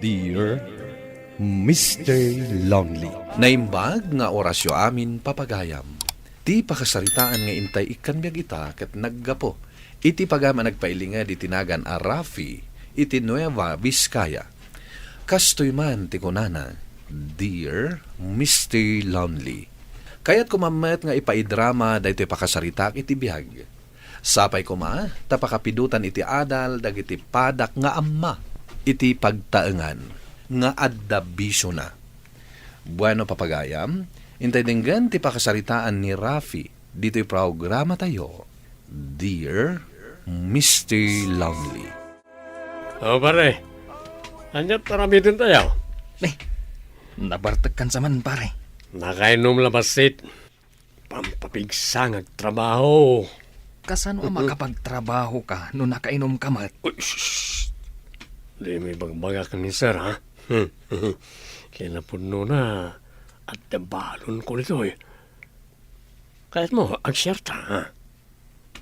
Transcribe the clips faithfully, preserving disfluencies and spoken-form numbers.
Dear Mister Lonely. Naimbag nga orasyo amin, papagayam. Ti pakasaritaan nga intay ikkan biag ita ket naggapu iti pagayam a nagpailinged iti nagan a Rafi iti Nueva Vizcaya. Kastoy man ti kunana, "Dear Mister Lonely, kayatko man met nga ipaidrama daytoy pakasaritaak iti biag. Sapay koma ta pakapidotan iti adal dagiti padak nga amma iti pagtaengan nga adda bisiona." Bueno, papagayam, intay denggen ti pakasaritaan ni Rafi ditoy programatayo, Dear Mister Lonely. O, pare. Ania ti aramidentayo? Eh, nabartekkan sa man, pare. Nakainom la bassit. Pampapigsa nga agtrabaho. Kasano a makapagtrabaho ka no nakainom ka met? Uy, shh, shh. Dimo ibagbagak ni sir, ha? Kinapudnona, adda balonko ditoy. Kayatmo, agsiarta, ha?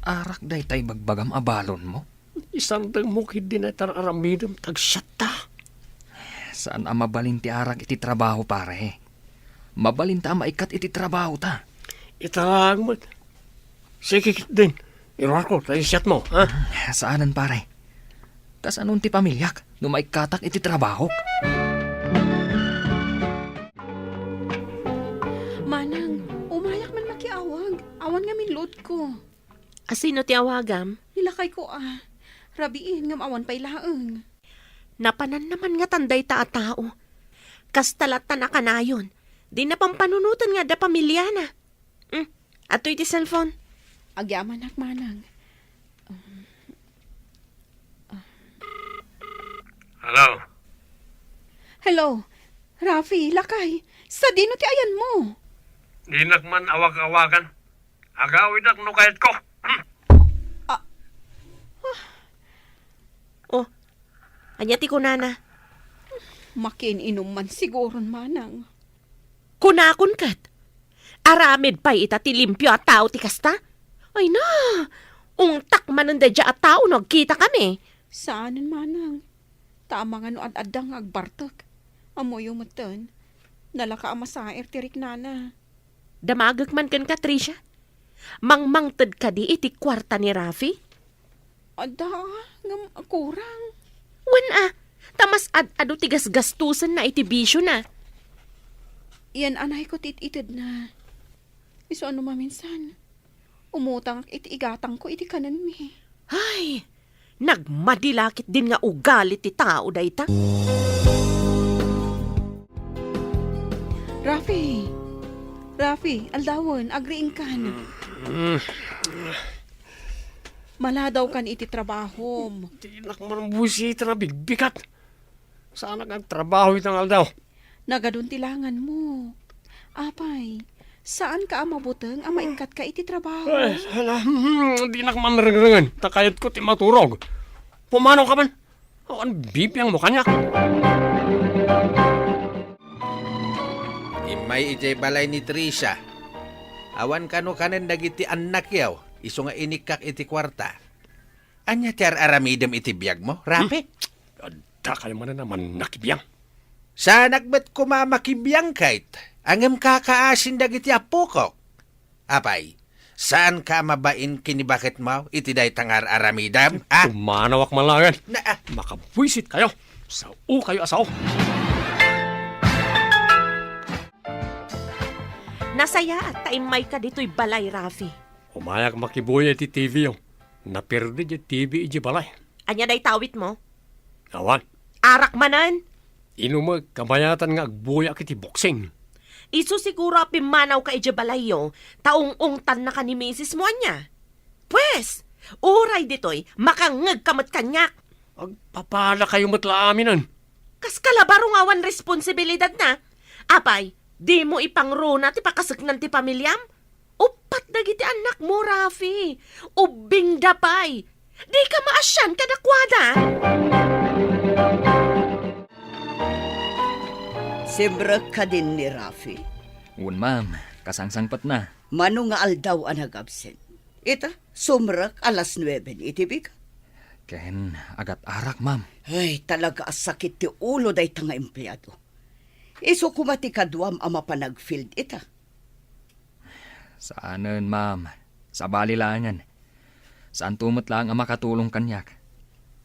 Arak dayta ibagbagam a balonmo? Isardengmo ketdi dayta ar-aramidem ta agsiatta. Saan a mabalin ti arak iti trabaho, pare. Mabalinta a maikkat iti trabahota. Ita laeng met. Sige ketdin. Iruarko ta insiatmo, ha? Saanen, pare. Kasanon ti pamiliak no maikkatak iti trabahok? Manang, umayak man makiawag. Awan ngamin loadko. A sino ti awagam? Ni lakayko a. Rabiin ngem awan pay laeng. Napananna man ngatan dayta a tao. Kasta latta a kanayon. Dina pampanunoten nga adda pamiliana. Hmm, adtoy ti cellphone. Agyamanak, manang. Um, ah. Hello? Hello? Rafi, lakay, sadino ti ayanmo? Dinak man awag-awagan. Agawidak no kayatko. Hmm. Ah. Oh, ania ti kunana? Makiin-inom man siguron, manang. Kunakon ket, aramid pay ita ti limpio a tao ti kasta? Ay na, ungtak manen daydiay a tao no agkitakami. Saanen, manang. Ta amangan no ad-adda nga agbartek. Ammoyo metten, nalaka a masaer ti riknana. Damagek man kenka, Tricia. Mangmangted kadi iti kuarta ni Rafi? Adda, ngem kurang. Wen a, ta mas ad-adu ti gasgastosenna iti bisiona. Yan anayko ti it-itedna. Isu a no maminsan, umutangak iti igatangko iti kanenmi. Ay, nagmadi la ketdin nga ugali ti tao dayta. Rafi! Rafi, aldawen, agriingkan. Maladawkan iti trabahom. Dinak man buisiten a bigbigat. Saanak nga agtrabaho ita nga aldaw. Nagadun ti langanmo. Apay, saanka a mabuteng a maikkatka iti trabaho? Ay, hala, hmm, dinak man rengrengen, ta kayatko ti maturog. Pumanaw ka man. Awan bibiangmo kaniak. Immay idiay balay ni Tricia. Awan kano kanen dagiti annakyo, isu nga inikkak iti kuarta. Ania ti ar-aramidem iti biagmo, Rafi? Hmm? Addakayo manen a mannakibiang. Saanak met koma a makibiang, kayt, ngem kakaasin dagiti appokok. Apay, saanka a mabain ken ni baketmo iti dayta nga ar-aramidem, ha? Pumanawak man laeng. Na, ah. Makabuisit kayo. Sao kayo a sao. Nasayaat ta immayka ditoy balay, Rafi. Umayak makibuya iti T V-yo. Naperdi diay T V idiay balay. Ania dayta awitmo? Awan. Arak manen? Inumek, kabayatan nga agbuyak iti boksing. Isu siguro a pimmanawka idiay balayyo, ta ung-ungtannaka ni misismo, ania? Pues, uray ditoy, makangngegka met kaniak. Agpapadakayo met la aminen. Kaskala baro nga awan responsibilidadna. Apay, dimo ipangruna ti pakaseknan ti pamiliam? Uppat dagiti annakmo, Rafi. Ubbingda pay. Dika maasian kadakuada. Simrek kadin ni Rafi? Wen, ma'am. Kasangsangpetna. Mano nga aldaw a nagabsent? Ita, sumrek alas nueben iti bigat. Ken agat-arak, ma'am. Ay, talaga a sakit ti ulo dayta nga empleado. Isu koma ti kaduam a mapan ag-field ita. Saanen, ma'am. Sabali laengen. Saanto met laeng a makatulong kaniak.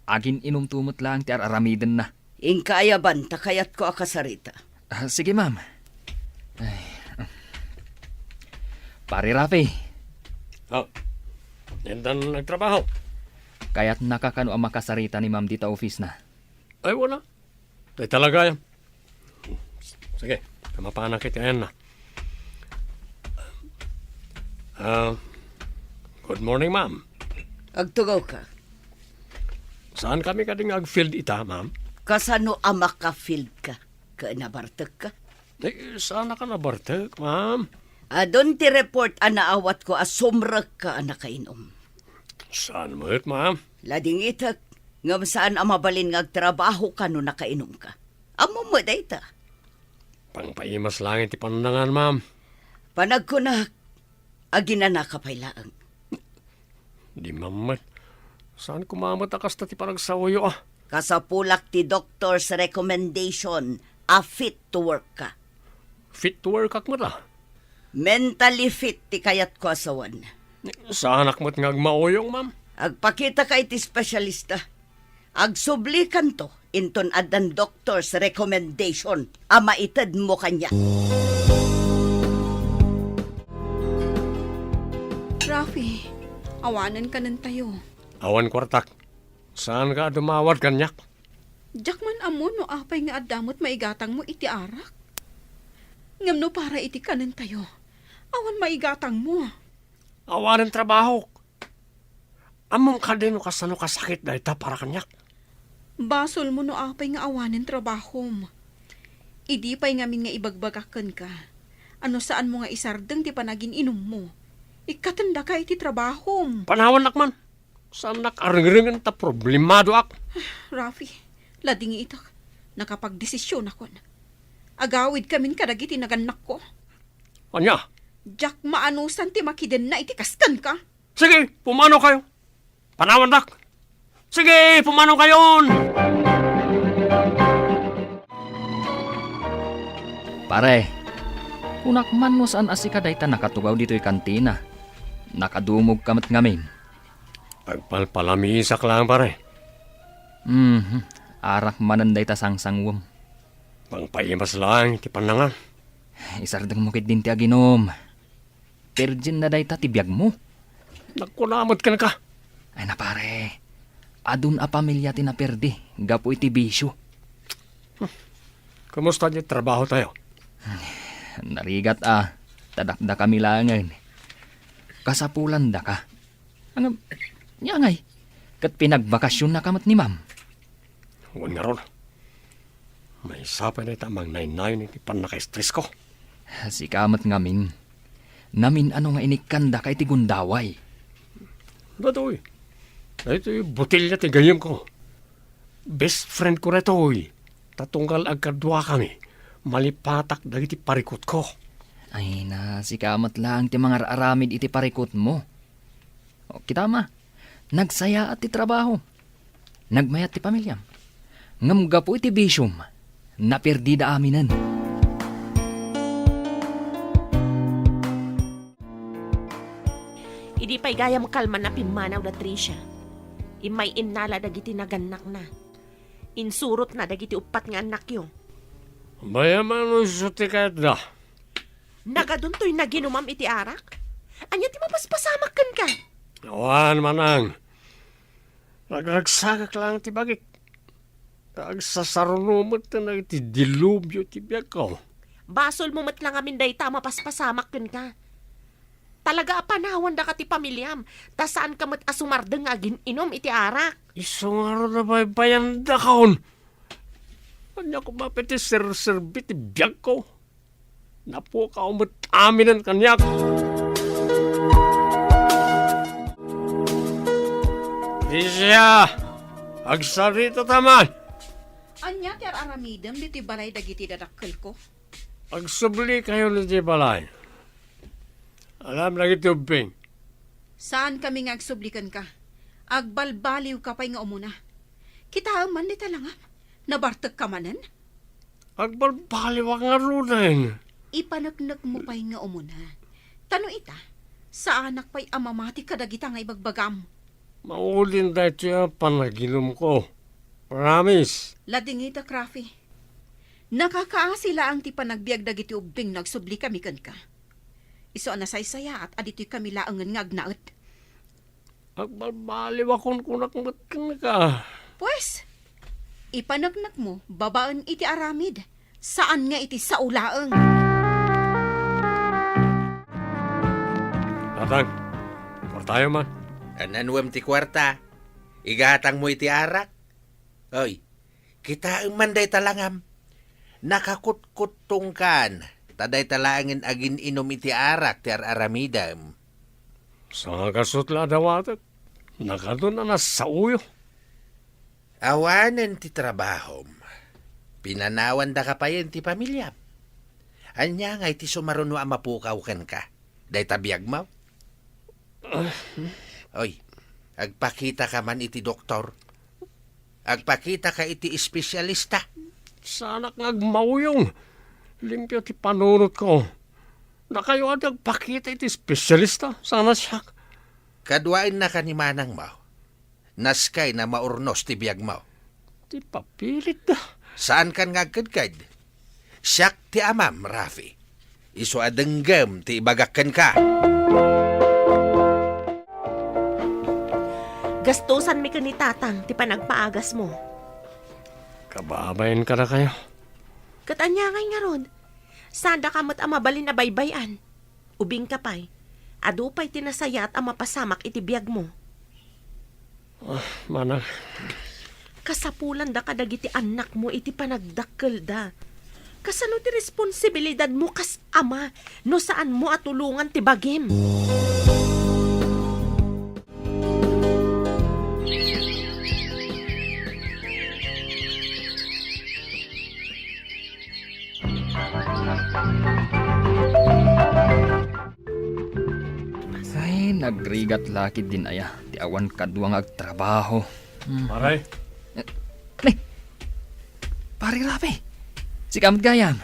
Agin-inumto met laeng ti ar-aramidenna. Inka ayaban ta kayatko a kasarita. Ah, sige, ma'am. Ay. Pare Rafi. Oh, dinan nagtrabaho? Kayatnaka kano a makasarita ni ma'am dita office na? Ay, wala. Tay talaga yan. Sige, mapanak iti ayanna. Ah, good morning, ma'am. Agtugawka. Saan kami kadi nga ag-field ita, ma'am? Kasano a maka-field ka? Ket nabartek ka? Eh, saan ka nabartek, ma'am? Adun ti report a naawatko a sumrekka a nakainum. Saan met, ma'am? Ladingitek, ngem saan a mabalin nga agtrabaho ka no nakainum ka. Ammom met dayta. Pangpaimas laeng ti pannangan, ma'am. Panagkunak, aginanaka pay laeng. Di, ma'am, met. Saan koma met a kasta ti panagsaoyo, ah? Kasapulak ti doctor's recommendation a fit to work ka. Fit to work ak met, ah? Mentally fit ti kayatko a sawen. Saanak met nga agmauyong, ma'am? Agpakitaka iti espesyalista. Agsublikanto inton addan doctor's recommendation a maitedmo kaniak. Rafi, awanen kanentayo. Awan kuartak. Saanka a dumawat kaniak? Diak man ammo no apay nga adda met maigatangmo iti arak. Ngem no para iti kanentayo, awan maigatangmo. Awanen trabahok. Ammom kadi no kasano kasakit dayta para kaniak? Basolmo no apay nga awanen trabahom. Idi pay ngamin nga ibagbagak kenka a no saanmo nga isardeng ti panagin-inummo, ikkatendaka iti trabahom. Panawannak man. Saannak a rengrengen ta problemadoak. Rafi, ladingitek. Nakapagdesisionakon. Agawidkamin kadagiti nagannakko. Ania? Diak maanusan ti makidenna iti kas kenka. Sige, pumanokayo. Panawandak. Sige, pumanokayon. Pare, kunak man no saan a sika dayta nakatugaw ditoy kantina. Nakadumogka met ngamin. Agpalpalamisak laeng, pare. Mhm. Arak manen dayta sangsanguem. Pangpaimas laeng ti pannangan. Isardengmo ketdin ti aginum. Virgin na dayta ti biagmo. Nagkuna met kenka. Ay na, pare. Adun a pamilia ti naperdi gapu iti bisio. Kumusta ti trabaho tayo? Narigat a, ta dakdakami laengen. Kasapulandaka. Ngem, ania ngay, ket pinagbakasionnaka met ni ma'am? Wen ngarud. Maysa pay dayta a mangnaynay iti pannakaestresko. Sika met ngamin. Namin-ano nga inikkandaka iti gundaway. Datoy. Daytoy botelya ti gayyemko. Best friend ko daytoy. Ta tunggal agkaduakami, malipatak dagiti parikutko. Ay na, sika met laeng ti mangar-aramid iti parikutmo. O, kita ma, nagsayaat ti trabaho. Nagmayat ti pamiliam. Ngem gapu iti bisiom, naperdida aminen. Idi pay gayam kalman a pimmanaw da Tricia, immay innala dagiti nagannakna. Insurotna dagiti uppat nga annakyo. Bayaman isu ti kayatda. Nagadun toy naginumam iti arak? Ania ti mapaspasamak kenka? Awan, manang. Ragragsagak laeng ti bagik. Agsasaruno met dagiti dilubyo ti biagko. Basolmo met la ngamin dayta a mapaspasamak kenka. Talaga a panawandaka ti pamiliam, ta saanka met a sumardeng nga agin-inum iti arak. Isu ngarud a baybayandakon. Ania koma pay ti serserbi ti biagko? Napukaw met aminen kaniak. Tricia, agsaritata man. Ania ti ar-aramidem ditoy balay dagiti dadakkelko? Agsublikayon iti balay. Alam dagiti ubbing. Saankami nga agsubli kenka. Agbalbaliwka pay nga umuna. Kitaem man dita langam. Nabartekka manen? Agbalbaliwak ngaruden. Ipaneknekmo pay nga umuna. Ta no ita, saanak pay a mamati kadagita nga ibagbagam. Maudin daytoy a panaginumko. Promise. Ladingitek, Rafi. Nakakaasi laeng ti panagbiag dagiti ubbing no agsublikami kenka. Isu a nasaysayaat a ditoykami laengen nga agnaed. Agbalbaliwakon kunak met kenka. Pues, ipaneknekmo babaen iti aramid, saan nga iti sao laeng. Tatang, kuartayo man. Ananuem ti kuarta? Igatangmo iti arak? Oy, kitaem man dayta langam. Nakakutkuttongkan, ta dayta laengen agin-inum iti arak ti ar-aramidem. Sangakasut la a dawatek. Nakadun a nasaoyo. Awanen ti trabahom. Pinanawandaka payen ti pamiliam. Ania ngay ti sumaruno a mapukaw kenka? Dayta biagmo? Oy, agpakitaka man iti doktor. Agpakitaka iti espesyalista. Saanak nga agmauyong. Limpio ti panunotko. Dakayo a ti agpakita iti espesyalista, saan a siak. Kaduaennaka ni manangmo. Naskayna maurnos ti biagmo. Ti papilitda. Saankan nga agkedked. Siak ti amam, Rafi. Isu a denggem ti ibagak kenka. Gastusanmi ken ni Tatang ti panagpaagasmo. Kababain kadakayo. Ket ania ngay ngarud? Saandaka met a mabalin a baybay-an. Ubingka pay, adu pay ti nasayaat a mapasamak iti biagmo. Ah, manang. Kasapulandaka dagiti annakmo iti panagdakkelda. Kasano ti responsibilidadmo kas ama no saanmo a tulongan ti bagim? Ay, nagrigat la ketdin aya ti awan kadua nga agtrabaho. Hmm. Pare. Eh, ne. Pare Rafi. Sika met gayam.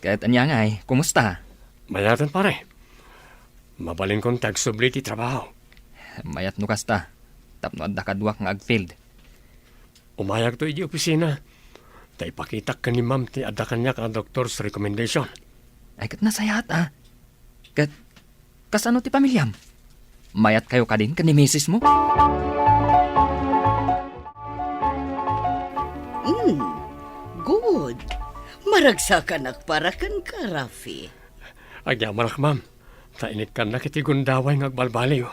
Ket ania ngay, kumusta? Mayaten, pare. Mabalinkon ti agsubli ti trabaho. Mayat no kasta, tapno adda kaduak nga agfield. Umayagto idiay opisina, ta ipakitak ken ni Ma'am ti adda kaniak a doctor's recommendation. Ay, ket nasayaat, a. Ket, kasano ti pamiliam? Mayatkayo kadin ken ni misismo? Mm, good. Maragsakanak para kenka, Rafi. Agyamanak, Ma'am. Ta inikkannak iti gundaway nga agbalbaliw.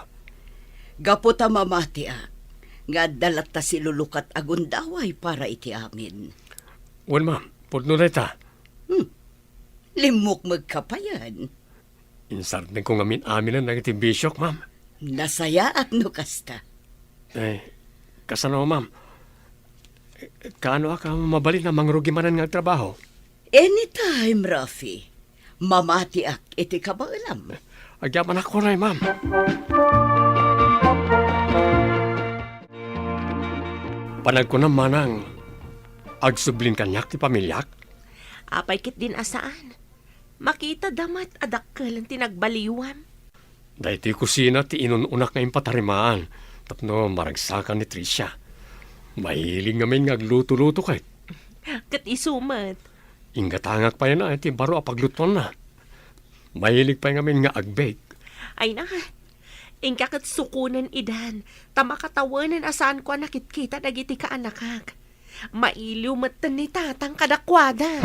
Gapu ta mamatiak nga adda latta silulukat a gundaway para iti amin. Wen, ma'am, pudno dayta. Hmm. Limmukmegka payen. Insardengko ngamin-aminen dagiti bisiok, ma'am. Nasayaat no kasta. Eh, kasano, ma'am? Kaano a mabalin a mangrugi manen nga agtrabaho? Anytime, Rafi. Mamatiak iti kabaelam. Agyamanak unay, ma'am. Panagkunam manang, agsublin kaniak ti pamiliak? Apay ketdin a saan? Makitada met a dakkel ti nagbaliwam. Daytoy kusina ti inun-unak nga impatarimaan tapno maragsakan ni Tricia. Mahilig ngamin nga agluto-luto ket. Ket isu met. Inggatangak pay na iti baro a paglutoanna. Mahilig pay ngamin nga ag-bake. Ay na, inka ket sukonen idan, ta makatawenen a saanko a nakitkita dagiti kaanakak. Mailiw metten ni Tatang kadakuada.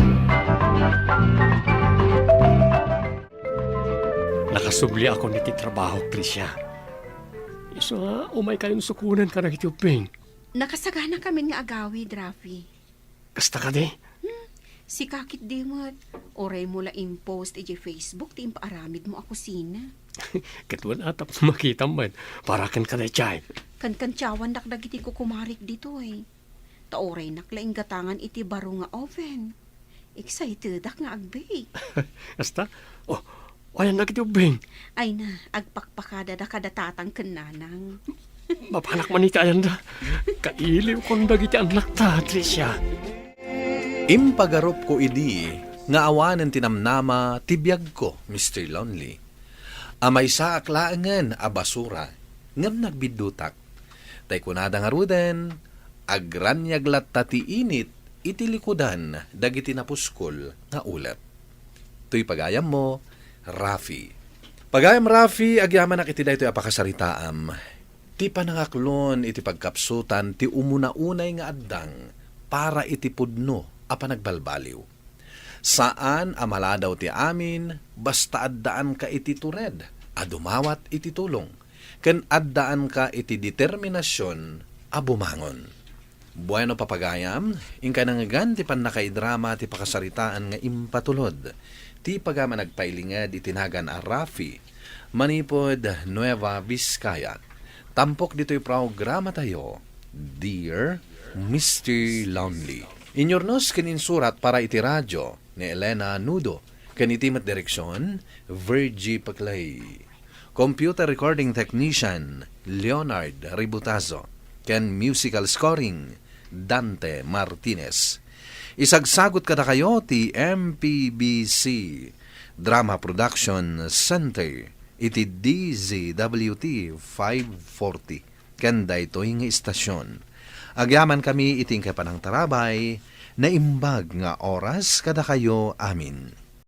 Nakasubliakon iti trabahok, Tricia. Isu a umaykayon sukonen kadagiti ubbing. Nakasaganakamin nga agawid, Rafi. Kasta kadi? Hmm, sika ketdi met. Uraymo la impost iti Facebook ti impaaramidmo a kusina. Ket wen a, tapno makitam met, para kenka daydiay. Kankantiawandak dagiti kukumarik ditoy. Ta uraynak la inggatangan iti baro nga oven. Excitedak nga ag-bake. Kasta? Oh, ayannak iti ubbing. Ay na, agpakpakadada kada Tatang ken Nanang. Mapanak man iti ayanda. Kailiwkon dagiti annakta, Tricia. Impagarupko idi nga awanen ti namnama ti biagko, Mister Lonely. A maysaak laengen a basura, ngem nagbiddutak. Tay kunada ngaruden, agraniag latta ti init iti likudan dagiti napuskol nga ulep. Toy pagayammo, Rafi. Pagayam Rafi, agyamanak iti daytoy a pakasaritaam. Ti panangaklon iti pagkapsutan ti umuna-unay nga addang para iti pudno a panagbalbaliw. Saan a maladaw ti amin, basta addaanka iti tured a dumawat iti tulong, ken addaanka iti determinasion a bumangon. Bueno, papagayam, inka nangngegan ti pannakaidrama ti pakasaritaan nga impatulod ti pagayam a nagpailinged iti nagan a Rafi manipud Nueva Vizcaya. Tampok ditoy programatayo, Dear Mister Lonely. Inyurnos ken insurat para iti radio ni Elena Nudo, ken iti met direksion, Virgie Paclay. Computer recording technician, Leonard Ributazo, ken musical scoring, Dante Martinez. Isagsagut kadakayo ti M P B C Drama Production Center iti D Z W T five forty ken daytoy nga istasion. Agyamankami iti inka panangtarabay, naimbag nga oras kadakayo amin.